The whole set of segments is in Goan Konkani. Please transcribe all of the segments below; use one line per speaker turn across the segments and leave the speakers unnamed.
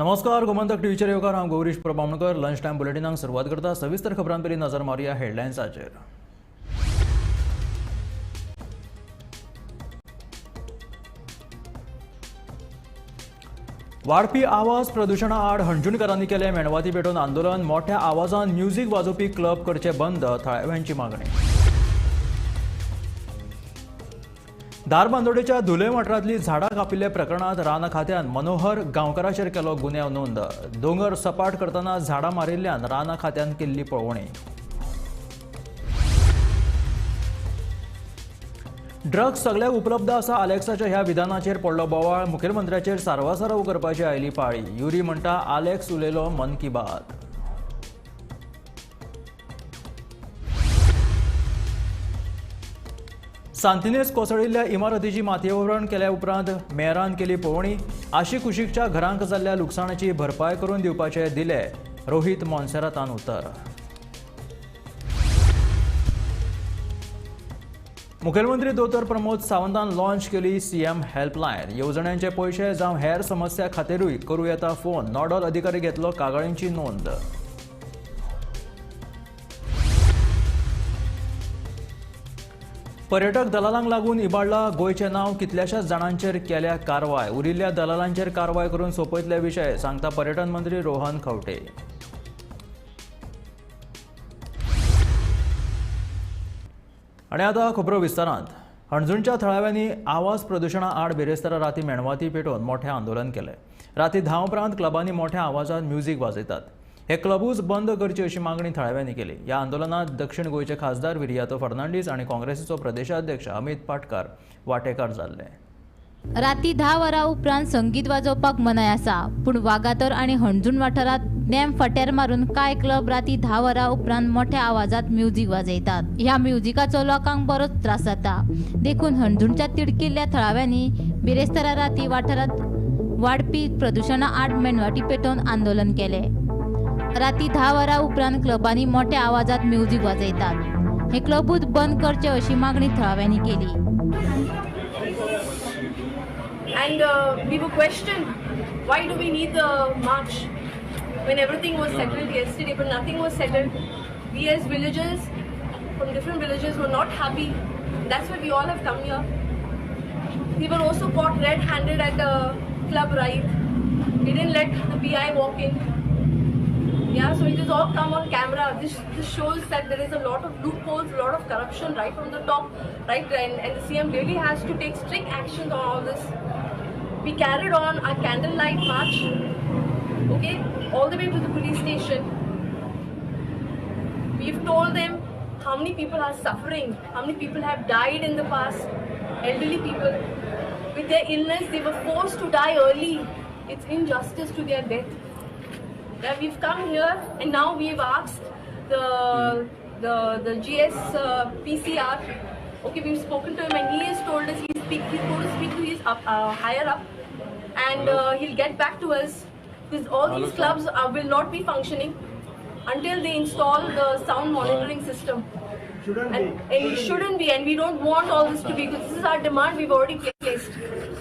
नमस्कार, गोमंतक टीव्हीचेर येवकार. हांव गौरीश प्रभामणकर. लंच टायम बुलेटिनाक सुरवात करता. सविस्तर खबरां पयलीं नजर मारुया हेडलायन्साचेर. वाडपी आवाज प्रदुशणा आड हणजूणकारांनी केलें मेणवाती पेटोवन आंदोलन. मोठ्या आवाजान म्युझिक वाजोवपी क्लब करचे बंद, थळाव्यांची मागणी. धारबांदोडेच्या धुले वाठारांतली झाडां कापिल्ल्या प्रकरणात रान खात्यान मनोहर गांवकाराचेर केलो गुन्यांव नोंद. दोंगर सपाट करतना झाडां मारिल्ल्यान रान खात्यान केल्ली पळोवणी. ड्रग्स सगळ्याक उपलब्ध आसा, आलेक्साच्या ह्या विधानाचेर पडलो बोवाळ. मुखेलमंत्र्याचेर सारवासारव करपाची आयली पाळी. युरी म्हणटा आलेक्स उलयलो मन की बात. सांतिनेज कोसळिल्ल्या इमारतीची मातयेवरण केल्या उपरांत मेयरान केली पळोवणी. आशिकुशीकच्या घरांक जाल्ल्या लुकसाणाची भरपाय करून दिवपाचे दिले रोहित मोन्सेरातान उतर. मुखेलमंत्री दोतोर प्रमोद सावंतान लॉन्च केली सीएम हेल्पलायन. येवजण्यांचे पयशे जावं हेर समस्या खातीरूय करूं येता फोन. नॉडल अधिकारी घेतलो कागाळींची नोंद. पर्यटक दलालांक लागून इबाडला गोंयचें नांव. कितल्याशाच जाणांचेर केल्या कारवाय. उरिल्ल्या दलालांचेर कारवाय करून सोंपयतले विशय, सांगता पर्यटन मंत्री रोहन खंवटे. आनी आतां खबरो विस्तारांत. हणजूणच्या थळाव्यांनी आवाज प्रदुशणा आड बिरेस्तारा राती मेणवाती पेटोवन मोठें आंदोलन केलें. राती 10 उपरांत क्लबांनी मोठ्या आवाजान म्युझिक वाजयतात. हे क्लबूच बंद करचे अशी मागणी थळाव्यांनी केली. ह्या आंदोलनात दक्षिण गोंयचे खासदार विरियातो फर्नांडीस आनी काँग्रेसीचो प्रदेशाध्यक्ष अमित पाटकार वांटेकार जाल्ले.
राती 10 वरां उपरांत संगीत वाजोवपाक मनाय आसा, पूण वागातोर आनी हणजूण वाठारांत नेम फाट्यार मारून कांय क्लब राती 10 वरां उपरांत मोठ्या आवाजात म्युझिक वाजयतात. ह्या म्युझिकाचो लोकांक बरोच त्रास जाता. देखून हणजूणच्या तिडकिल्ल्या थळाव्यांनी बिरेस्तारा राती वाठारांत वाडपी प्रदुशणा आड मेणवाटी पेटोवन आंदोलन केलें. राती 10 वरां उपरांत क्लबांनी मोठ्या आवाजात म्युझिक वाजयतात. हे क्लबूच बंद करचे अशी मागणी थळाव्यांनी केली.
And we were questioned, why do we need the march when everything was settled yesterday, but nothing was settled. We as villagers from different villages were not happy. That's why we all have come here. We were also caught red-handed at the club right. We didn't let the PI walk in. Yeah, so it has all come on camera. This shows that there is a lot of loopholes, a lot of corruption right from the top, right? And the CM really has to take strict action on all this. We carried on our candlelight march, okay, all the way to the police station. We've told them how many people are suffering, how many people have died in the past, elderly people. With their illness, they were forced to die early. It's injustice to their death. That we've come here and now we've asked the GS PCR. Okay, we've spoken to him and he has told us he's going to speak to his higher up, and he'll get back to us because all these clubs will not be functioning until they install the sound monitoring system. And it shouldn't be, and we don't want all this to be, because this is our demand we've already placed.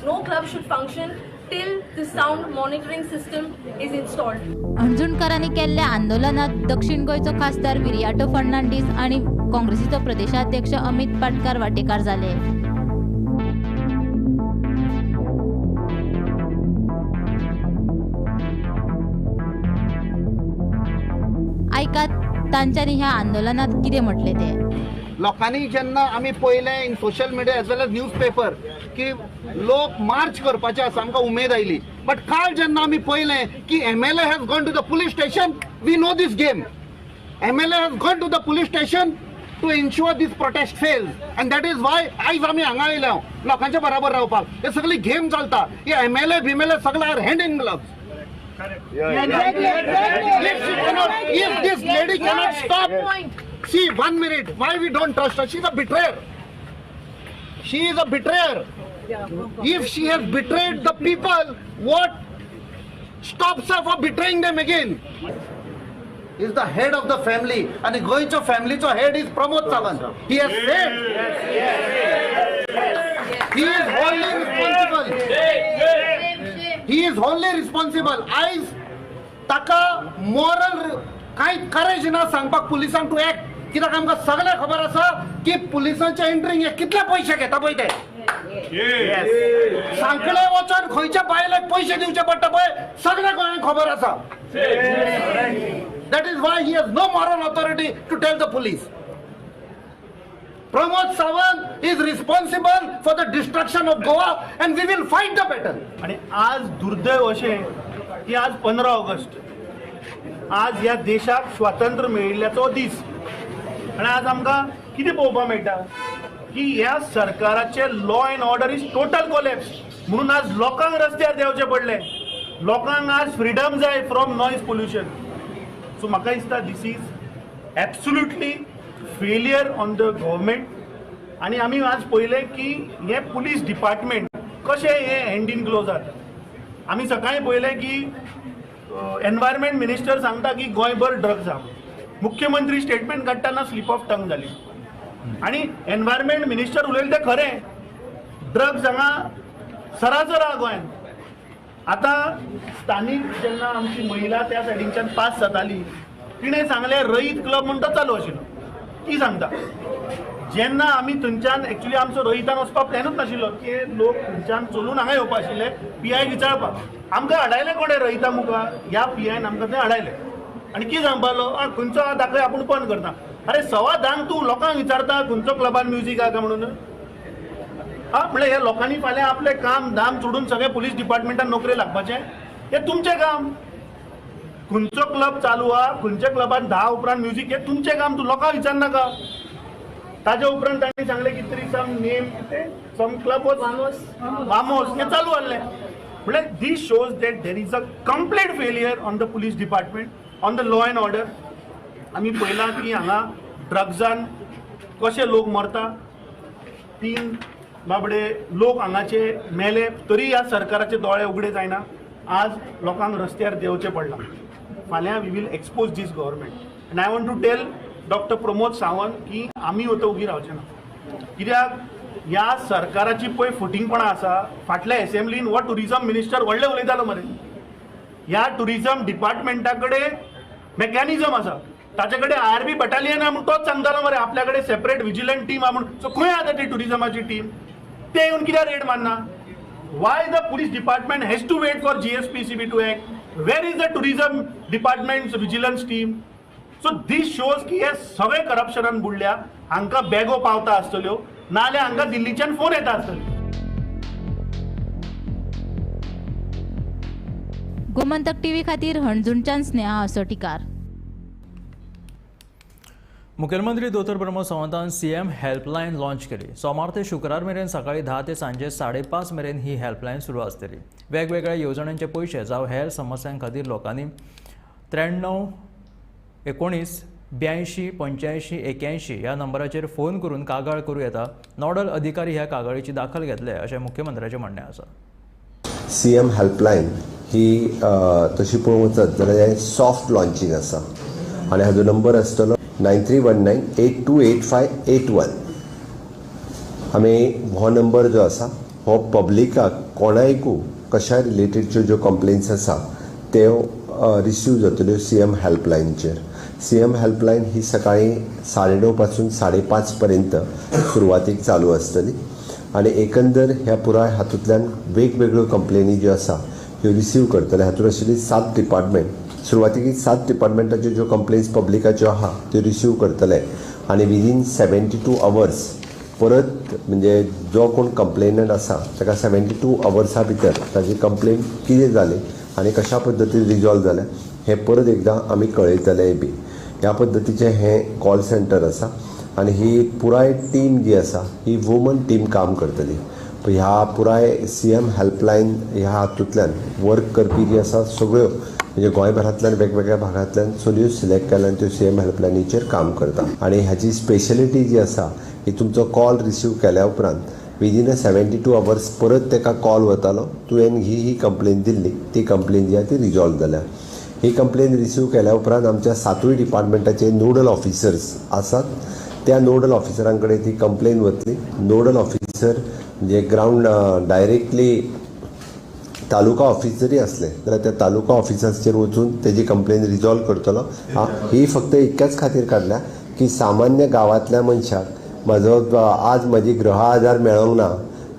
No club should function till the sound monitoring system is installed.
हणजूणकारांनी केल्ल्या आंदोलनात दक्षिण गोंयचो खासदार विरियाटो फर्नांडीस आनी काँग्रेसीचो प्रदेशाध्यक्ष अमित पाटकार वांटेकार जाले. आयकात तांच्यांनी ह्या आंदोलनात कितें म्हटलें तें.
लोकांनी जेन्ना आमी पळयलें in social media as well as newspaper की लोक मार्च करपाचे आसा, आमकां उमेद आयली. बट काल जेन्ना आमी पळयलें की MLA has gone to the police station, we know this game. MLA has gone to the police station to ensure this protest fails, and that is why आयज आमी हांगा आयल्या लोकांच्या बराबर रावपाक. हे सगळी गेम चलता. हे MLA बिमेले सगळे are hand in gloves. If this lady cannot stop, see, 1 minute, why we don't trust her? She is a betrayer. She is a betrayer. If she has betrayed the people, what stops her from betraying them again? Is the head of the family, and the Goicho family, so head is Pramod Sawant. He has said, he is wholly responsible. He is wholly responsible. आयज ताका मॉरल कांय करेज ना सांगपाक पुलिसांक टू एक्ट, कित्याक आमकां सगळें खबर आसा की पुलिसांच्या एंट्रींग हे कितले पयशे घेता पळय ते. सांखळे वचोन खंयच्या बायलेक पयशे दिवचे पडटा पळय सगळ्या गोंयांक खबर आसा. That is why he has no moral authority to tell the police. Pramod Sawant is responsible for the destruction of Goa and we will fight the battle.
आणि आज दुर्दैव अशें की आज 15 ऑगस्ट, आज ह्या देशाक स्वातंत्र्य मेळिल्ल्याचो दीस आनी आज आमकां कितें पळोवपाक मेळटा की ह्या सरकाराचे law and order is total collapse. म्हणून आज लोकांक रस्त्यार देंवचें पडलें. लोकांक आज फ्रिडम जाय फ्रॉम नॉयज पोल्युशन. सो म्हाका दिसता this is absolutely failure on the government. आनी आमी आज पळयलें की हें पुलीस डिपार्टमेंट कशें हें हँड इन ग्लोव जाता. आमी सकाळीं पळयलें की एनवायरमेंट मिनिस्टर सांगता की गोंयभर ड्रग्स आहा. मुख्यमंत्री स्टेटमेंट काडटना स्लीप ऑफ टंग जाली आनी एनवायरमेंट मिनिस्टर उलयलें तें खरें, ड्रग्स हांगा सरासर आहा गोंयांत. आतां स्थानीक जेन्ना आमची महिला त्या सायडीनच्यान पास जाताली तिणें सांगलें रईत क्लब म्हण तो चालू आशिल्लो. ती सांगता जेन्ना आमी थंयच्यान एक्चुली आमचो रईतान वचपाक प्लॅनूच नाशिल्लो की लोक थंयच्यान चलून हांगा येवपा आशिल्ले पी I विचारपाक. आमकां अडायलें कोणें रईता मुखार, ह्या पी आयन आमकां तें अडायलें आनी कितें सांगपाक लागलो खंयचो आहा दाखय आपूण बंद करता. अरे 10:15 तूं लोकांक विचारता खंयचो क्लबान म्युजीक आहा काय म्हणून. हा म्हणल्यार ह्या लोकांनी फाल्यां आपलें काम धाम सोडून सगळें पुलीस डिपार्टमेंटान नोकरे लागपाचें, हें तुमचें काम. खंयचो क्लब चालू आहा, खंयच्या क्लबान 10 उपरांत म्युजीक, हें तुमचें काम, तूं लोकांक विचारनाका. ताजे उपरांत तांणी सांगलें की तरी सम नेम कितें सम क्लब वॉज वामोस हें चालू आहलें. म्हणल्यार this shows that there is a complete failure on the police department on the law and order. आमी पळयलां की हांगा ड्रग्सान कशे लोक मरता, 3 बाबडे लोक हांगाचे मेले तरी ह्या सरकाराचे दोळे उगडे जायना. आज लोकांक रस्त्यार देंवचें पडलां. फाल्यां we will expose this government and I want to tell doctor Pramod Sawant की आमी आतां उगी रावचे ना, कित्याक ह्या सरकाराची पळय फुटिंगपणां आसा. फाटल्या एसेंब्लीन हो टुरिजम मिनिस्टर व्हडलें उलयतालो मरे, ह्या टुरिजम डिपार्टमेंटा कडेन मॅकॅनिजम आसा, ताचे कडेन आर बी बटालियन आहा म्हूण तोच सांगतालो मरे, आपल्या कडेन सेपरेट विजिलंट टीम आहा म्हूण. सो खंय आसा ती टुरिजमाची टीम, ते येवन कित्याक रेड मारना? Why the police department has to wait for GSPCB to act? Where is the tourism department's vigilance team? So this shows की हे सगळे करप्शनान बुडल्या. हांकां बॅगो पावता आसतल्यो, नाजाल्यार हांकां दिल्लीच्यान फोन येता आसतले.
गोमंतक टीव्ही खातीर हणजूणच्यान स्नेहा असोटीकार.
मुखेलमंत्री दोतोर प्रमोद सावंतान सीएम हेल्पलायन लॉन्च केली. सोमार ते शुक्रार मेरेन सकाळी 10 ते सांजे 5:30 मेरेन ही हेल्पलायन सुरू आसतली. वेगवेगळ्या येवजण्यांचे पयशे जावं हेर समस्यां खातीर लोकांनी 93 19 82 85 81 ह्या नंबराचेर फोन करून कागाळ करूं येता. नॉडल अधिकारी ह्या कागाळीची दाखल घेतले अशें मुख्यमंत्र्याचें म्हणणें आसा.
सीएम हेल्पलायन ही तशी पळोवंक वचत जाल्यार सॉफ्ट लॉन्चींग आसा आनी हाजो नंबर आसतलो 9319 828581. आमी हो नंबर जो आसा हो पब्लिकाक कोणायकू कशा रिलेटेडच्यो ज्यो कंप्लेन्स आसा त्यो रिसीव जातल्यो सीएम हेल्पलायनचेर. सीएम हेल्पलायन ही सकाळी 9:30 पासून 5:30 पर्यंत सुरवातीक चालू आसतली आनी एकंदर ह्या पुराय हातूंतल्यान वेगवेगळ्यो कंप्लेनी ज्यो आसा ह्यो रिसीव करतले. हातूंत आशिल्ली 7 डिपार्टमेंट, सुरवातीक 7 डिपार्टमेंटाच्यो ज्यो कंप्लेन्स पब्लिकाच्यो आहा त्यो रिसीव करतले आनी विदीन 72 अवर्स परत म्हणजे जो कोण कंप्लेनंट आसा ताका 72 अवर्सा भितर ताजी कंप्लेन कितें जाली आनी कशा पद्दतीन रिजॉल्व जालें हें परत एकदां आमी कळयतले बी. ह्या पद्दतीचें हें कॉल सेंटर आसा आनी ही पुराय टीम जी आसा ही वुमन टीम काम करतली. ह्या पुराय सीएम हेल्पलायन ह्या हातूंतल्यान वर्क करपी जी आसा सगळ्यो म्हणजे गोंयभरांतल्यान वेगवेगळ्या भागांतल्यान चलयो सिलेक्ट केल्यान त्यो सीएम हेल्पलायनीचेर काम करता. आनी हाची स्पेशलिटी जी आसा ही तुमचो कॉल रिसीव केल्या उपरांत विदीन 72 अवर्स परत ताका कॉल वतालो, तुवें ही ही कंप्लेन दिल्ली, ती कंप्लेन जी आसा ती रिजॉल्व जाल्या. ही कंप्लेन रिसीव केल्या उपरांत आमच्या 7 डिपार्टमेंटाचे नोडल ऑफिसर्स आसात, त्या नोडल ऑफिसरां कडेन ती कंप्लेन वतली. नोडल ऑफिसर म्हणजे ग्रावंड डायरेक्टली तालुका ऑफिस जरी आसलें जाल्यार त्या तालुका ऑफिसाचेर वचून तेजी कंप्लेन रिजॉल्व करतलो. ही फक्त इतक्याच खातीर काडल्या की सामान्य गांवांतल्या मनशाक म्हाजो आज म्हजी गृह आधार मेळोंक ना,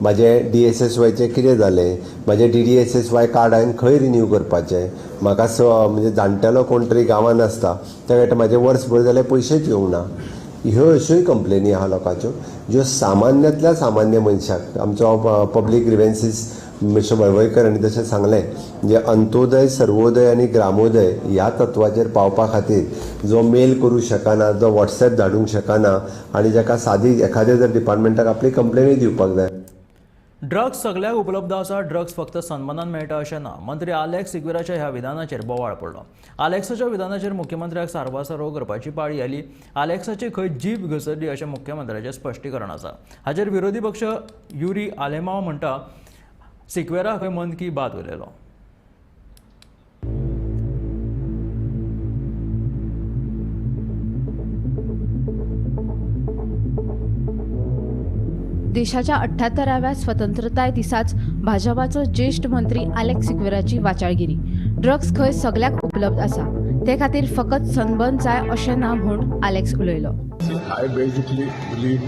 म्हाजें DSSYचें कितें जालें, म्हाजें DDSSY card हांवें खंय रिन्यू करपाचें, म्हाका म्हणजे जाणटेलो कोण तरी गांवांत आसता त्या म्हाजें वर्सभर जाल्यार पयशेच येवंक ना. ह्यो अश्योय कंप्लेनी आहा लोकांच्यो ज्यो सामान्यांतल्या सामान्य मनशाक आमचो पब्लीक ग्रिवेन्सीस मिस्टर वळवयकर हांणी तशें सांगलें, म्हणजे अंत्योदय, सर्वोदय आनी ग्रामोदय ह्या तत्वाचेर पावपा खातीर जो मेल करूं शकना, जो वॉट्सॅप धाडूंक शकना आनी जाका सादी एखाद्या जर डिपार्टमेंटाक आपली कंप्लेनूय दिवपाक जाय.
ड्रग्स सगळ्याक उपलब्ध आसा, ड्रग्स फक्त सन्मानान मेळटा अशें ना. मंत्री आलेक्स सिक्वेराच्या ह्या विधानाचेर बोवाळ पडलो. आलेक्साच्या विधानाचेर मुख्यमंत्र्याक सारवासारव करपाची पाळी आयली. आलेक्साची खंय जीप घसरली अशें मुख्यमंत्र्याचें स्पश्टीकरण आसा. हाचेर विरोधी पक्ष युरी आलेमाव म्हणटा सिक्वेरा खंय मन की बात उलयलो.
देशाच्या 78व्या स्वतंत्रताय दिसाच भाजपाचो ज्येश्ठ मंत्री आलेक्स सिक्वेराची वाचाळगिरी. ड्रग्स खंय सगळ्याक उपलब्ध आसा, ते खातीर फकत सनबर्न जाय अशें ना म्हूण आलेक्स उलयलो.
I basically believe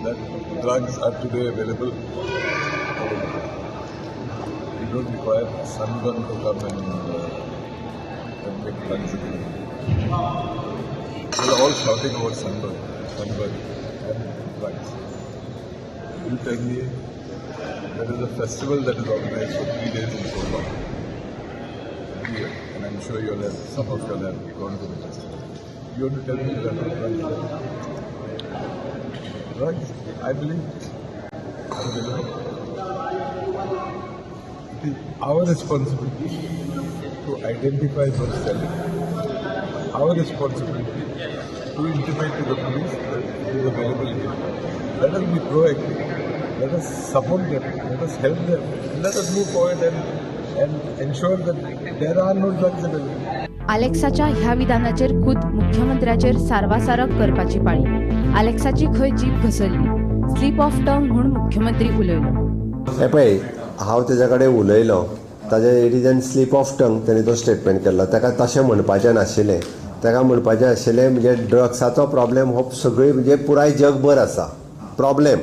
that drugs are today available. You don't require sunburn to come and make drugs available. We're all shouting about sunburn, sunburn and drugs. You tell me there is a festival that is organized for 3 days in Sopa every year, and I'm sure you'll have, some of you have gone to the festival. You want to tell me there are no drugs there? Drugs, I believe, are available. It is our responsibility to identify those selling, our responsibility to intimate to the police that it is available here. Let us be proactive, let us support them, let us help them, let us move forward and ensure that there are no drugs available.
आलेक्साच्या ह्या विधानाचेर खुद मुख्यमंत्र्याचेर सारवासारक करपाची पाळी. आलेक्साची खंय जीप घसरली, स्लीप ऑफ टंग म्हूण मुख्यमंत्री उलयलो.
हे पळय, हांव तेज्या कडेन उलयलो, ताजे it is an slip of tongue तेणी तो स्टेटमेंट केल्लो. ताका तशें म्हणपाचें नाशिल्लें. ताका म्हणपाचें आशिल्लें म्हणजे ड्रग्साचो प्रॉब्लेम हो सगळी म्हणजे पुराय जगभर आसा प्रॉब्लेम,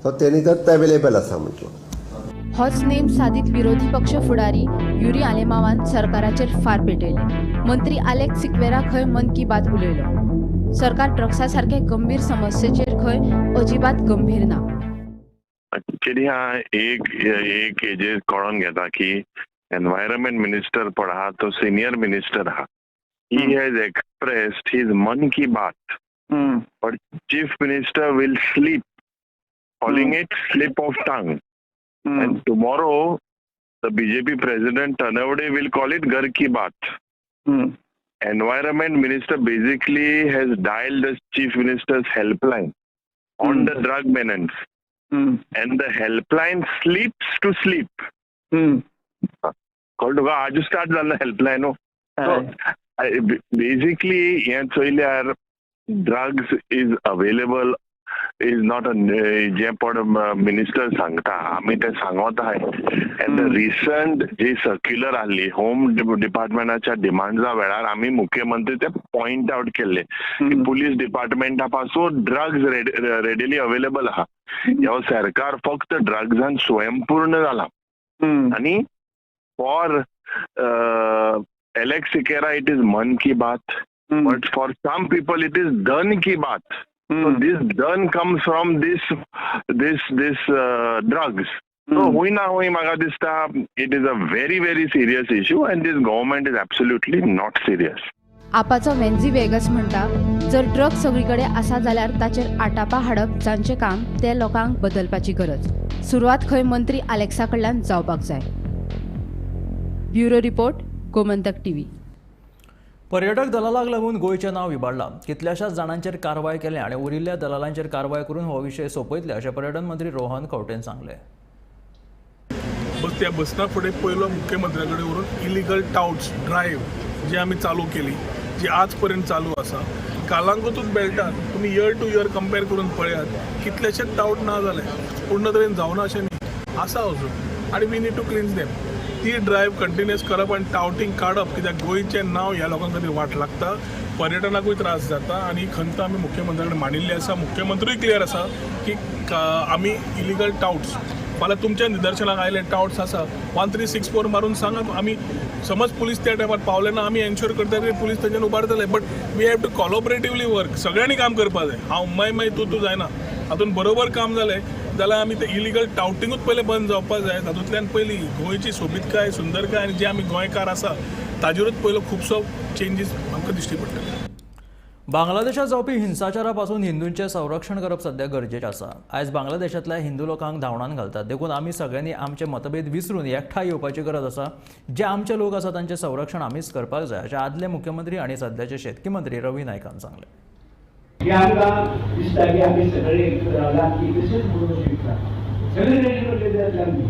तो तेणी तर अवेलेबल आसा म्हटलो.
होच नेम सादीत विरोधी पक्ष फुडारी युरी आलेमावान सरकाराचेर फार पेटयले. मंत्री आलेक्स सिक्वेरा खंय मन की बात उलयलो. सरकार ड्रग्सा सारखे गंभीर समस्येचेर खंय अजिबात गंभीर ना.
एक्चुअली हा एक एक हेजेर कळोन घेता की एनवायरमेंट मिनिस्टर पळ आहा तो सिनियर मिनिस्टर आहा. He has expressed his मन की बात, but chief minister will sleep, calling it slip of tongue. And tomorrow the BJP president Tanavade will call it Ghar ki Baat. Environment minister basically has dialed the chief minister's helpline on the drug menace. And the helpline sleeps to sleep. कळ्ळें तुका? आज स्टार्ट जाल्लो हेल्पलायन. So basically हें चोयल्यार drugs is available is not a जें पण मिनिस्टर सांगता आमी तें सांगत आहाय. And the recent ji circular आहली होम डिपार्टमेंटाच्या डिमांड्सा वेळार आमी मुख्यमंत्री ते पॉयंट आवट केल्ले की पुलीस डिपार्टमेंटा पासून ड्रग्स रेडिली अवेलेबल आहा. ह्यो सरकार फक्त ड्रग्सान स्वयंपूर्ण जाला. आनी for Alex Sequeira it is मन की बात, but for some people it is धन की बात. So this dhan comes from this drugs. So hui na hui maga dista it is a very very serious issue and this government is absolutely not serious.
आपाचो वेन्झी वेगस म्हणटा, जर ड्रग्स सगळीकडे आसा जाल्यार ताचेर आटापा हाडप जांचें काम ते लोकांक बदलपाची गरज. सुरवात खंय मंत्री आलेक्सा कडल्यान जावपाक जाय. Bureau report, Gomantak TV.
पर्यटक दलालाक लागून गोंयचें नांव इबाडलां. कितल्याशाच जाणांचेर कारवाय केल्या आनी उरिल्ल्या दलालांचेर कारवाय करून हो विशय सोंपयतले अशें पर्यटन मंत्री रोहन खंवटेन सांगलें.
बस त्या बसना फुडें पयलो मुख्यमंत्र्या कडेन व्हरून इलिगल टाउट्स ड्रायव्ह जी आमी चालू केली, जी आज पर्यंत चालू आसा. कालांगुतूच बेल्टान तुमी इयर टू इयर कंपेर करून पळयात कितलेशेच टाउट ना जाले, पूर्ण तरेन जावना अशें न्ही, आसा अजून. आनी we need to cleanse them. ती ड्रायव्ह कंटिन्युअस करप आनी टावटींग काडप, कित्याक गोंयचें नांव ह्या लोकां खातीर वाट लागता, पर्यटनाकूय त्रास जाता. आनी ही खंत आमी मुख्यमंत्र्या कडेन मांडिल्ली आसा. मुख्यमंत्रूय क्लियर आसा की आमी इलिगल टावट्स फाल्यां तुमच्या निदर्शनाक आयले टावट्स आसा 1364 मारून सांगात. आमी समज पुलीस त्या टायमार पावले ना, आमी एन्श्योर करता की पुलीस तेंच्यान उबारतले. But we have to collaboratively work. सगळ्यांनी काम करपाक जाय. हांव माय माय तूं तूं जायना. हातून बरोबर काम जालें जाल्यार आमी ते इलिगल टावटिंगूच पयलें बंद जावपाक जाय. तातूंतल्यान पयलीं गोंयची सोबीतकाय, सुंदरकाय आनी जे आमी गोंयकार आसा ताजेरूच पयलो खुबसो चेंजीस आमकां दिश्टी पडटले.
बांगलादेशात जावपी हिंसाचारा पासून हिंदूंचें संरक्षण करप सध्या गरजेचें आसा. आयज बांगलादेशांतल्या हिंदू लोकांक धांवडावन घालतात, देखून आमी सगळ्यांनी आमचे मतभेद विसरून एकठांय येवपाची गरज आसा. जे आमचे लोक आसा तांचें संरक्षण आमीच करपाक जाय, अशें आदले मुख्यमंत्री आनी सध्याचे शेतकी मंत्री रवी नायकान सांगलें.
की आमकां दिसता की आमी सगळे रावला की तशेंच पळोवंक शकता. सगळे रेजिमेंट जातले आमची,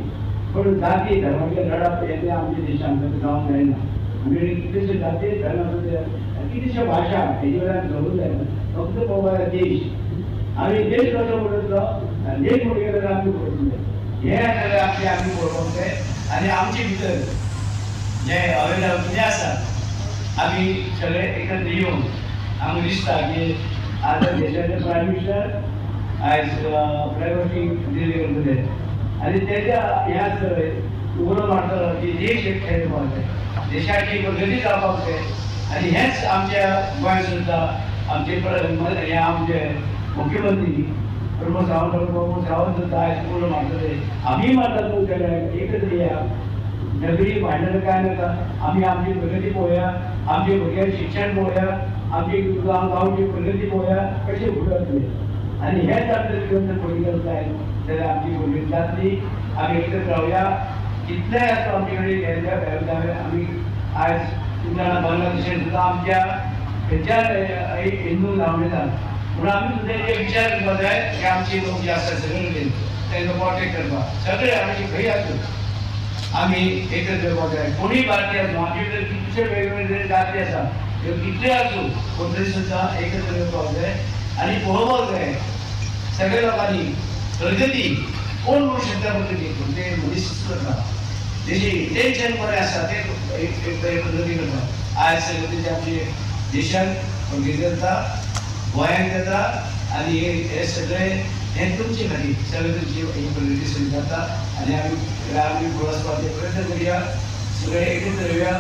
पूण जाती धर्माचे लढप हे ते आमच्या देशांत जावंक जायना. आमी कितलेशे जाती धर्म आसा, कितलेशे भाशा हेजे वयल्यान झगडूंक जायना. फक्त पळोवपाक देश, आमी देश कसो उरतलो, देश फुडें गेल्यार आमी उरतले, हें सगळें आमचें आमी पळोवपाक जाय. आनी आमचे भितर जें अवेलेबल कितें आसा आमी सगळे एकत्र येवन आमकां दिसता की आतां देशाचे प्रायम मिनिस्टर आयज प्रायव्हसी दिल्ली करतले आनी तेज्या हें आसतलें उलो मारतलो की देश एकठांय येवपाक जाय, देशाची प्रगती जावपाक जाय. आनी हेंच आमच्या गोंयांत सुद्दां आमचे हे आमचे मुख्यमंत्री प्रमोद सावंत, प्रमोद सावंत सुद्दां आयज उलो मारतले. आमी मारतात तुमच्या एकत्र या, नगरी भांडण काय नाका, आमी आमची प्रगती पळोवया, आमचे भुरग्यांक शिक्षण पळोवया, आमची गांवची प्रगती पळोवया कशी फुडें वतली. आनी हेच आमचे पॉलिटिकल जाय जाल्यार आमची प्रगती जातली. आमी एकत्र रावया, कितलेय आसूं आमचे कडेन आमी आयज तुमच्या बांगलादेशान सुद्दां आमच्या खंयच्या हिंदू धांवडयतात, पूण आमी सुद्दां एक विचार करपाक जाय की आमचे लोक जे आसा सगळे कडेन तांकां कॉन्टेक्ट करपाक, सगळे आमचे खंय आसूं आमी एकत्र येवपाक जाय. कोणीय भारतीय आसूं, आमचे भितर कितले वेगवेगळे जाती आसा त्यो कितले आसूं पूण तरी सुद्दां एकत्र येवपाक जाय आनी पळोवपाक जाय सगळ्या लोकांनी प्रगती कोण करूं शकता. प्रगती पूण ते मनीस करता, तेजी इंटेन्शन बरें आसा ते एक प्रगती करता. आयज सगळे ते आमचे देशांत प्रगती जाता, गोंयांत जाता आनी हे सगळे हें तुमचे खातीर सगळें तुमची ही प्रगती सुरू जाता. आनी आमी आमी फुडें वचपाचे प्रयत्न करुया, सगळे एकत्र येवया.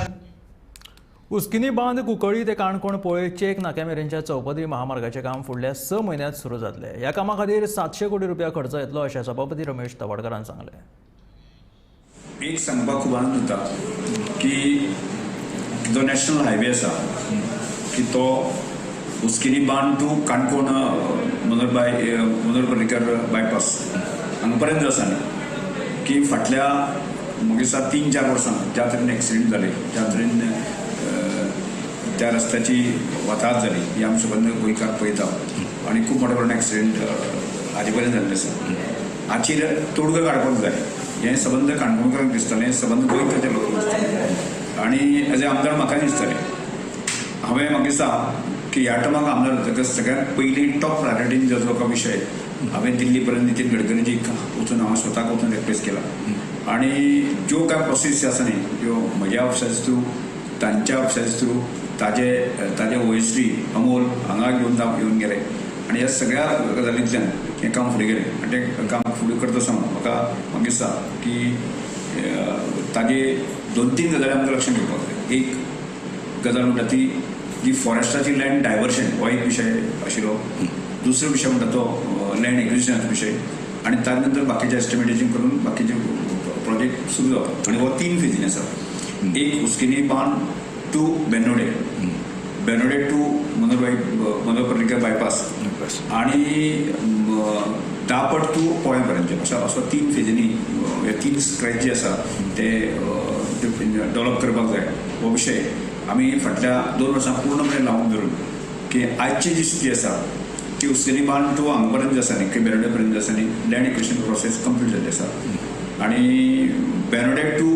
उस्किनी बांद कुंकळी ते काणकोण पोळे चेक नाक्या मेरेनच्या चौपदरी महामार्गाचें काम फुडल्या 6 म्हयन्यांत सुरू जातलें. ह्या कामा खातीर 700 कोटी रुपया खर्च येतलो अशें सभापती रमेश तवडकारान सांगलें.
एक सांगपाक खूब आनंद जाता की जो नॅशनल हायवे आसा की तो उस्किनी बांद टू काणकोण मनोहर पर्रीकर बायपास हांगा पर्यंत आसा न्ही की फाटल्या म्हाका दिसता 3-4 वर्सां ज्या तरेन एक्सिडंट जाले, ज्या तरेन त्या रस्त्याची वाताहत जाली ही आमी सबंद गोंयकार पळयता आनी खूब मोठ्या प्रमाणात एक्सिडंट हाजे पर्यंत जाल्ले आसा. हाचेर तोडगो काडपाक जाय हें सबंद काणकोणकारांक दिसतालें, सबंद गोंयकाराच्या लोकांक दिसतालें आनी एज ए आमदार म्हाका दिसतालें. हांवें म्हाका दिसता की ह्या टर्माक आमदार जातकच सगळ्यांत पयलीं टॉप प्रायोरिटीन जो जो विशय हांवें दिल्ली पर्यंत नितीन गडकरीजीक वचून हांवें स्वताक वचून रिक्वेस्ट केला आनी ज्यो कांय प्रोसेस आसा न्ही ज्यो म्हज्या ऑफिसाचे थ्रू, तांच्या ऑफिसाचे थ्रू, ताजे ओएसडी अमोल हांगा घेवन येवन गेले आनी ह्या सगळ्या गजालींतल्यान हें काम फुडें गेलें आनी तें काम फुडें करता आसतना म्हाका दिसता की ताजे 2-3 गजाली आमकां लक्षांत घेवपाक जाय. एक गजाल म्हणटा ती जी फॉरेस्टाची लँड डायवर्शन हो एक विशय आशिल्लो, दुसरो विशय म्हणटा तो लँड एक्विजिशनाचो विशय आनी ताजे नंतर बाकीचे एस्टिमेटेशन करून बाकीचे प्रोजेक्ट सुरू जावप. आनी हो 3 फेजीन आसा. एक उस्किनी बांद to Benode, Benode to Manohar Parrikar bypass आनी दापट टू पोळ्या पर्यंत असो 3 फेजींनी हे 3 स्क्रॅच जे आसा ते डेव्हलप करपाक जाय. हो विशय आमी फाटल्या 2 वर्सां पूर्णपणे लावून धरून की आयची जी स्थिती आसा ती उस्किनी बांद टू हांगा पर्यंत आसा न्ही की बेनोडे पर्यंत आसा न्ही लँड एक्विजिशन प्रोसेस कंप्लीट जाल्ली आसा आनी बेनोडे टू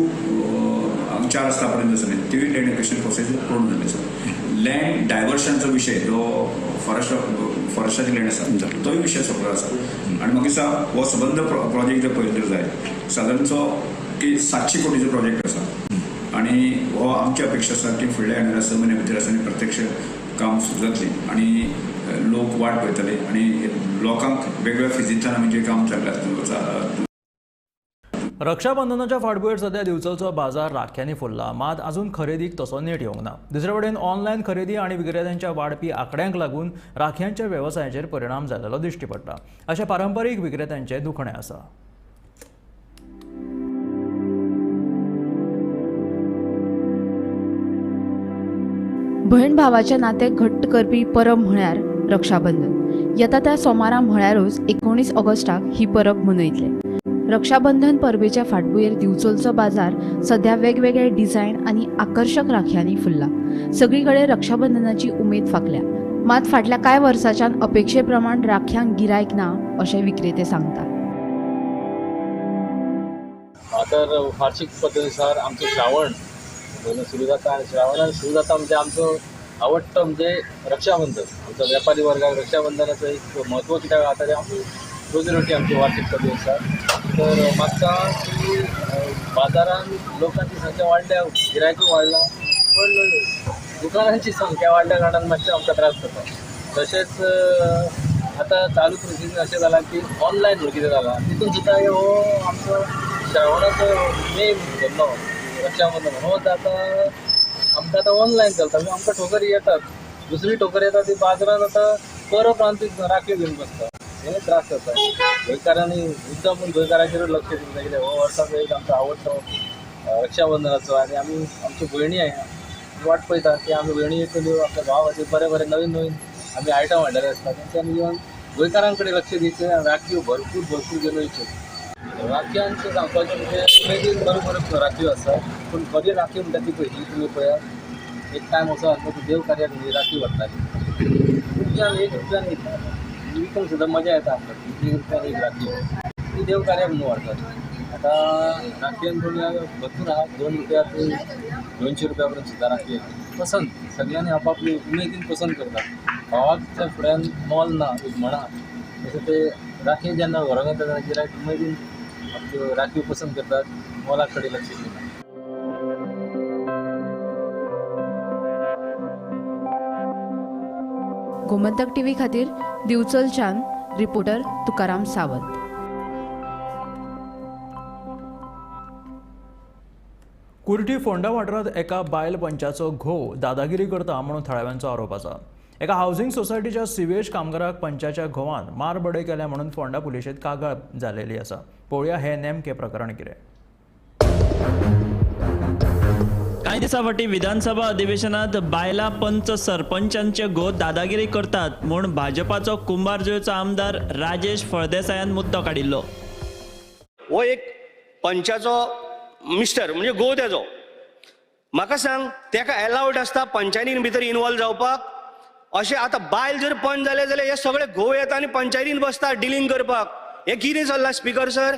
4 रस्ता पर्यंत आसा न्ही तिवूय लँड एक्विजिशन प्रोसेस पूर्ण जाल्ली आसा. लँड डायवर्शनाचो विशय जो फॉरेस्टाची लँड आसा तोय विशय सोंपलो आसा आनी म्हाका दिसता हो सबंद प्रोजेक्ट जर पळयलो जाय सादारणचो की 700 कोटीचो प्रोजेक्ट आसा आनी हो आमची अपेक्षा आसा की फुडल्या येणाऱ्या 6 म्हयन्या भितर आसा आनी प्रत्यक्ष काम सुरू जातलें आनी लोक वाट पळयतले आनी लोकांक वेगवेगळ्या फिजींतल्यान आमी जें काम चल्लां.
रक्षाबंधनाच्या फाटभुंयेर सध्या दिवचलचो बाजार राख्यांनी फुल्ला, मात अजून खरेदीक तसो नेट येवंक ना. दुसरे वटेन ऑनलायन खरेदी आनी विक्रेत्यांच्या वाडपी आंकड्यांक लागून राख्यांच्या वेवसायाचेर परिणाम जाल्लो दिश्टी पडटा अशें पारंपरीक विक्रेत्यांचें दुखणें आसा.
भयण भावाचें नातें घट्ट करपी परब म्हळ्यार रक्षाबंधन. येता त्या सोमारा म्हळ्यारूच 19 ऑगस्टाक ही परब मनयतले. रक्षाबंधन परबेच्या फाटभुंयेर दिवचलचो बाजार सध्या वेगवेगळे डिझायन आनी आकर्शक राख्यांनी फुल्ला. सगळी कडेन रक्षाबंधनाची उमेद फांकल्या, मात फाटल्या कांय वर्सांच्यान अपेक्षे प्रमाण राख्यांक गिरायक ना अशें विक्रेते सांगतात.
तर वार्षिक पद्दतीनुसार आमचो श्रावण म्हयनो सुरू जाता आनी श्रावणान सुरू जाता म्हणजे आमचो आवडटो म्हणजे रक्षाबंधन. आमचो वेपारी वर्गाक रक्षाबंधनाचो एक म्हत्व कित्याक आसा तें आमी रोजी रोटी आमची वार्षिक पद्दतीनुसार. तर म्हाका की बाजारान लोकांची संख्या वाडल्या, गिरायकूय वाडलां, पण दुकानांची संख्या वाडल्या कारणान मातशें आमकां त्रास जाता. तशेंच आतां चालू परिस्थितीन अशें जालां की ऑनलायन म्हणून कितें जालां तितून सुद्दां हो आमचो श्रावणाचो मेन धंदो रक्षाबंधन हो आतां आमकां आतां ऑनलायन चलता. म्हणजे आमकां ठोकर येतात, दुसरी ठोकर येता ती बाजारान आतां परप्रांतीक राखी घेवन बसता, हे त्रास जाता. गोंयकारांनी मुद्दाम म्हूण गोंयकारांचेरूच लक्ष दिवंक जाय कित्याक हो वर्साचो एक आमचो आवडटो रक्षाबंधनाचो आनी आमी आमच्यो भयणी वाट पळयता की आमी भयणी येतल्यो आपल्या भाव खातीर बरे बरे नवीन नवीन आमी आयटम हाडलेले आसता तेंच्यांनी येवन गोंयकारां कडेन लक्ष दिवचें आनी राखयो भरपूर भरपूर घेवन वयच्यो. राखयांचें सांगपाचें म्हणजे उमेदीन बऱ्यो बऱ्यो राखयो आसा, पूण खरी राखी म्हणटा ती पयली तुमी पळयात एक टायम असो आसलो की देव कार्याक म्हणजे राखी व्हरताली रुपयान 1 रुपयान विकूंक सुद्दां मजा येता आमकां. 1 रुपयान एक राखी ती देव कार्याक म्हणून व्हरतात. आतां राखयेन पूण भरपूर आहा, 2 रुपया ते 200 रुपया पर्यंत सुद्दां राखी पसंत सगळ्यांनी आपापली उमेदीन पसंत करतात. भावाच्या फुड्यान मोल ना एक म्हणा तशें ते राखी जेन्ना व्हरोंक येता तेन्ना गिरायक उमेदीन आपल्यो राखी पसंत करतात, मोला कडेन लक्ष दिना.
गोमंतक टीव्ही खातीर दिवचलच्यान रिपोर्टर तुकाराम सावंत.
कुर्टी फोंडा वाठारांत एका बायल पंचाचो घोव दादागिरी करता म्हणून थळाव्यांचो आरोप आसा. एका हावसिंग सोसायटीच्या सिवेज कामगाराक पंचाच्या घोवान मारबडय केल्या म्हणून फोंडा पुलिशेंत कागाळ जालेली आसा. पळोवया हे नेमकें प्रकरण कितें.
कांय दिसां फाटीं विधानसभा अधिवेशनात बायलां पंच सरपंचांचे घोव दादागिरी करतात म्हूण भाजपाचो कुंभारजुवेचो आमदार राजेश फळदेसायान मुद्दो काडिल्लो.
हो एक पंचाचो मिस्टर म्हणजे घोव तेजो, म्हाका सांग तेका एलावड आसता पंचायतीन भितर इनवॉल्व जावपाक? अशें आतां बायल जर पंच जाले जाल्यार हे सगळे घोव येता आनी पंचायतीन बसता डिलींग करपाक. हें कितें चल्लां स्पिकर सर?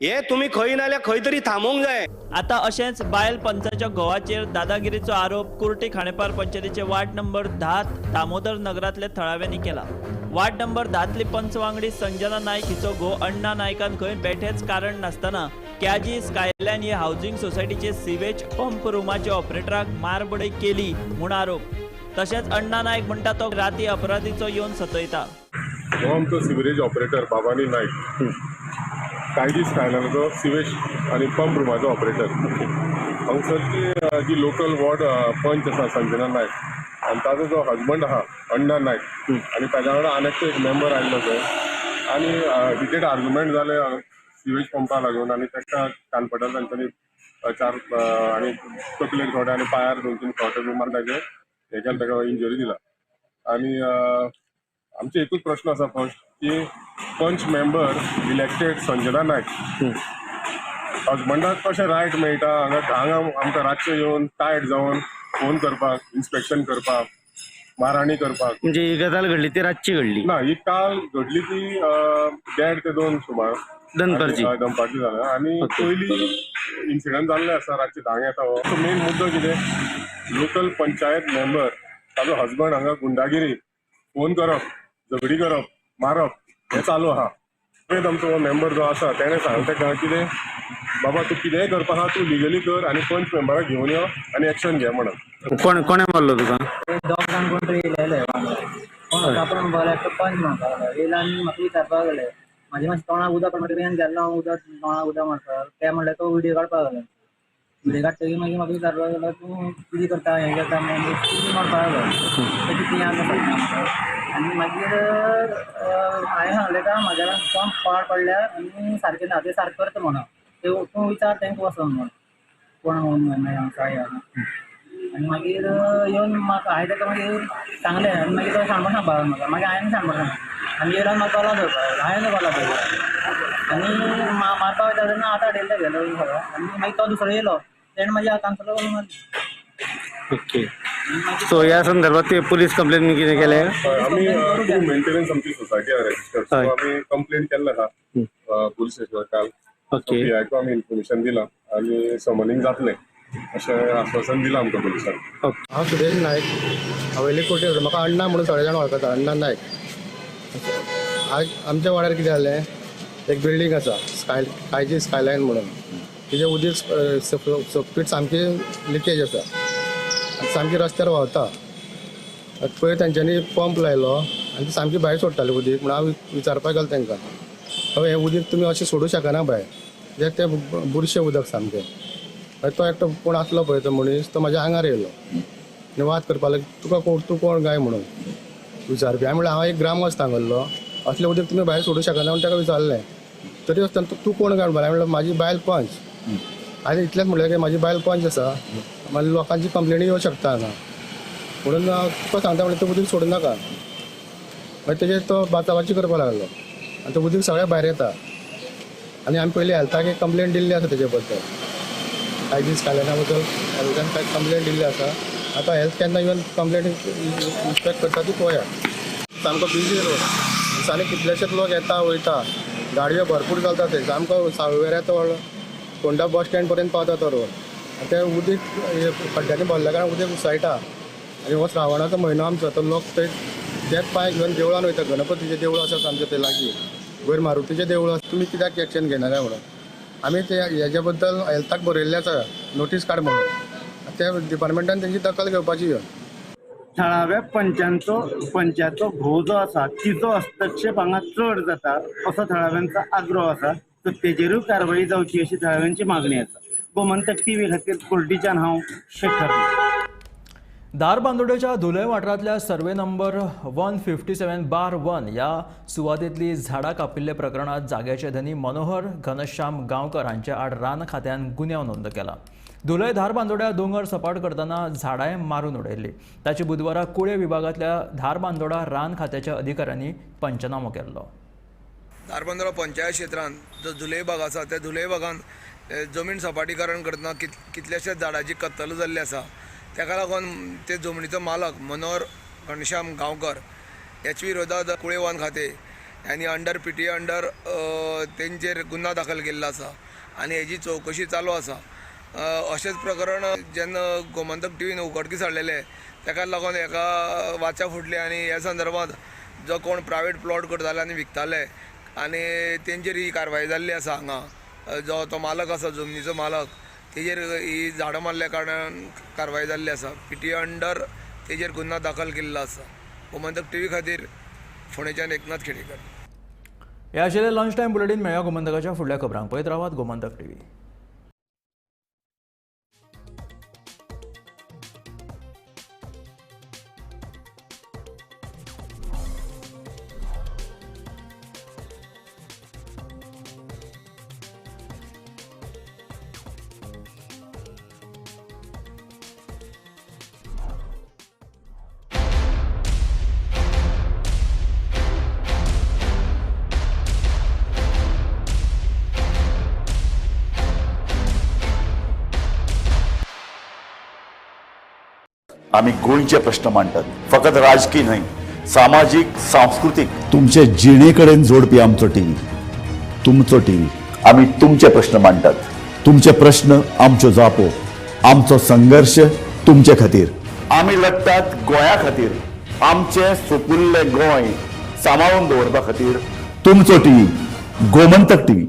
हे तुमी खंय ना जाल्यार खंय तरी थांबोवंक जाय.
आतां अशेंच बायल पंचाच्या घोवाचेर दादागिरीचो आरोप कुर्टी खांडेपार पंचायतीचे वार्ड नंबर 10 दामोदर नगरांतल्या थळाव्यांनी केला. वार्ड नंबर 10तली पंच वांगडी संजना नायक हिचो घोव अण्णा नायकान खंय बेठेच कारण नासतना क्याजी स्कायलॅन हे हावसिंग सोसायटीचे सिवेज पंप रुमाच्या ऑपरेटराक मारबडय केली म्हूण आरोप. तशेंच अण्णा नायक म्हणटा तो राती अपराधीचो येवन सतयता.
हो आमचो सिवरेज ऑपरेटर बाबानी नायक कायदी स्कायलानाचो सिवेज आनी पंप रुमाचो ऑपरेटर. हांगसरची जी लोकल वॉर्ड पंच आसा संजना नायक आनी ताजो जो हजबंड आहा अण्णा नायक आनी ताज्या वांगडा आनी एक मेंबर आयिल्लो थंय आनी हिटेड आर्ग्युमेंट जाले सिवेज पंपा लागून आनी ताका कानपटार तांच्यांनी 4 आनी तकलेक थोडे आनी पांयार 2-3 फावट बी मारून ताजे हें केलें, ताका इंजरी दिला. आनी आमचे एकूच प्रश्न आसा फर्स्ट की पंच मेंबर इलेक्टेड संजना नायक हजबंडाक कशें रायट मेळटा हांगा हांगा आमकां रातचें येवन टायट जावन फोन करपाक, इन्स्पेक्शन करपाक, माराणी करपाक?
म्हणजे ही गजाल घडली ती रातची घडली
ना, ही काल घडली ती 1:30 ते 2 सुमार
दनपारची
दनपारची जालें. आनी पयली इन्सिडंट जाल्ले आसा रातचे 10 येता. हो मेन मुद्दो कितें, लोकल पंचायत मेंबर ताजो हजबंड हांगा गुंडागिरी, फोन करप, झगडी करप, मारप हें चालू आहा. आमचो मेंबर जो आसा तेणें सांगलें ताका कितें बाबा तूं कितेंय करपा आहा तूं लिगली कर आनी पंच मेंबराक घेवन यो आनी एक्शन घे म्हणून.
कोण कोणें मारलो तुका?
दोग जाण कोण तरी येयलेले कोण आसा आपण म्हणपाक लागले पंच म्हणपाक लागले. येयले आनी म्हाका विचारपाक लागले म्हाजे मातशें तोंडाक उदक मारता गेल्लो हांव उदक तोंडाक उदक मारपाक. ते म्हणल्यार तो व्हिडियो काडपाक लागलो. व्हिडियो काडटकीर मागीर म्हाका विचारपाक लागलो तूं कितें करता हें करता म्हणून कितें म्हणपाक लागलो तेजी ती आसा. आनी मागीर हांवें सांगलें का म्हाज्या पंप पाड पडल्या आनी सारकें ना तें सारकें करता म्हणून ते तूं विचार तांकां वचोन म्हणून कोण म्हणून काय. आनी मागीर येवन म्हाका हांवें ताका मागीर सांगलें आनी मागीर तो शाणपण सांगपाक लागलो म्हाका. मागीर हांवें शाणपण सांगलें आनी येयलो म्हाका गलो धरपाक लागलो. हांवें गलो धरलो आनी मारपाक वयता तेन्ना आतां अडयलें गेलो सगळो. आनी मागीर तो दुसरो येयलो तेणें म्हाज्या हातांतलो गलो मारलो.
ओके, सो ह्या संदर्भात ते पुलीस कंप्लेन कितें केलें?
आमी टू मेंटेनन्स आमची सोसायटी आहा रजिस्टर्ड, सो आमी कंप्लेन केल्लें आहा पुलीस स्टेशनार काल.
ओके,
पी आयकू आमी इन्फॉर्मेशन दिलां आनी समनींग जातलें अशें आश्वासन दिलां आमकां पुलिसांनी.
हांव सुरेश नायक, हवेली कोटी. म्हाका अण्णा म्हणून सगळे जाण वळखता, अण्णा नायक. आज आमच्या वाड्यार कितें जालें, एक बिल्डींग आसा स्कायची स्कायलायन म्हणून, तिजें उदीक सोपीट सामकी लिकेज आसा, सामकी रस्त्यार व्हांवता. पयर तेंच्यांनी पंप लायलो आनी सामकी भायर सोडटाले उदीक. म्हणून हांव विचारपाक गेलो तांकां, हय हें उदीक तुमी अशें सोडूं शकना भायर, कित्याक तें बुरशें उदक सामकें. तो एकटो कोण आसलो पळय तो मनीस, तो म्हाज्या आंगार येयलो आनी वाद करपाक लागलो, तुका कोण, तूं कोण काय म्हणून विचारपी. हांवें म्हणलें हांव एक ग्रामस्थ हांगल्लो, असलें उदीक तुमी भायर सोडूं शकना म्हणून ताका विचारलें. तरी आसतना तूं कोण काय म्हणलें, हांवें म्हणलें म्हाजी बायल पंच. आनी इतलेंच म्हणलें की म्हाजी बायल पंच आसा, मागीर लोकांची कंप्लेनी येवं शकता हांगा, म्हणून तुका सांगता म्हणलें तें उदीक सोडूं नाका. मागीर तेजेर तो बाचाबाची करपाक लागलो आनी तें उदीक सगळें भायर येता. आनी आमी पयलीं हेल्थाक एक कंप्लेन दिल्ली आसा तेजे बद्दल, कांय दीस स्कायलायना बद्दल हेल्थान कांय कंप्लेन दिल्ली आसा. आतां हेल्थ केन्ना येवन कंप्लेन इन्स्पेक्ट करता ती पळोवया. सामको बिजी रोड, दिसांनी कितलेशेच लोक येता वयता, गाडयो भरपूर चलता. थंय सामको सावयवेऱ्या तो फोंडा बस स्टँड पर्यंत पावता तो रोड. ते उदीक खड्ड्यांनी भरल्या कारणान उदीक उसळटा. आनी हो श्रावणाचो म्हयनो आमचो, तो लोक थंय तेच पांय घेवन देवळान वयता. गणपतीचें देवूळ आसा आमचें थंय लागीं, वयर मारुतीचें देवूळ आसा. तुमी कित्याक एक्शन घेना काय म्हणून आमी ते हेज्या बद्दल हेल्थाक बरयल्लें आसा नोटीस काड म्हणून, त्या डिपार्टमेंटान तेंची दखल घेवपाची.
थळाव्या पंचाचो घोव जो आसा तिचो हस्तक्षेप हांगा चड जाता असो थळाव्यांचो आग्रो आसा. तर तेजेरूय कारवाई जावची अशी थळाव्यांची मागणी आसा. गोमंतक टीव्ही खातीर कुर्डीच्यान हांव शेखर.
धारबांदोडेच्या धुले वाठारांतल्या सर्वे नंबर 157/1 ह्या सुवातेंतली झाडां कापिल्ल्या प्रकरणांत जाग्याचे धनी मनोहर घनश्याम गांवकर हांचे आड रान खात्यान गुन्यांव नोंद केला. धुले धारबांदोड्या दोंगर सपाट करतना झाडांय मारून उडयल्ली. ताची बुधवारा कुळे विभागांतल्या धारबांदोडा रान खात्याच्या अधिकाऱ्यांनी पंचनामो केल्लो.
धारबांदोडा पंचायत क्षेत्रांत जो धुले भाग आसा त्या धुले भागान जमीन सपाटीकरण करतना कितल्याशाच झाडांची कत्तल जाल्ली आसा. ताका लागून ते जमनीचो मालक मनोहर घनश्याम गांवकर ह्याच्या विरोधात कुळे वन खाते आनी अंडर PTA under तेंचेर गुन्यांव दाखल केल्लो आसा आनी हेजी चवकशी चालू आसा. अशेंच प्रकरण जेन्ना गोमंतक टीव्हीन उघडकीस हाडलेलें ताका लागून हेका वाचा फुटली आनी ह्या संदर्भात जो कोण प्रायवेट प्लॉट करताले आनी विकताले आनी तेंचेर ही कारवाय जाल्ली आसा. हांगा जो तो मालक आसा जमनीचो मालक तेजेर ही झाडां मारल्या कारणान कारवाय जाल्ली आसा. PTA under तेजेर गुन्यांव दाखल केल्लो आसा. गोमंतक टीव्ही खातीर फोंडेच्यान एकनाथ खेडेकर.
हे आशिल्लें लंच टायम बुलेटीन. मेळया गोमंतकाच्या फुडल्या खबरांक. पळयत रावात गोमंतक टीव्ही.
आमी गोंयचे प्रश्न मांडटात, फकत राजकीय न्हय, सामाजीक, सांस्कृतीक, तुमचे जिणे कडेन जोडपी आमचो टीव्ही, तुमचो टीव्ही. आमी तुमचे प्रश्न मांडटात, तुमचे प्रश्न आमच्यो जापो, आमचो संघर्श तुमचे खातीर. आमी लढटात गोंया खातीर, आमचें सोपुल्लें गोंय सांबाळून दवरपा खातीर. तुमचो टीव्ही, गोमंतक टीव्ही.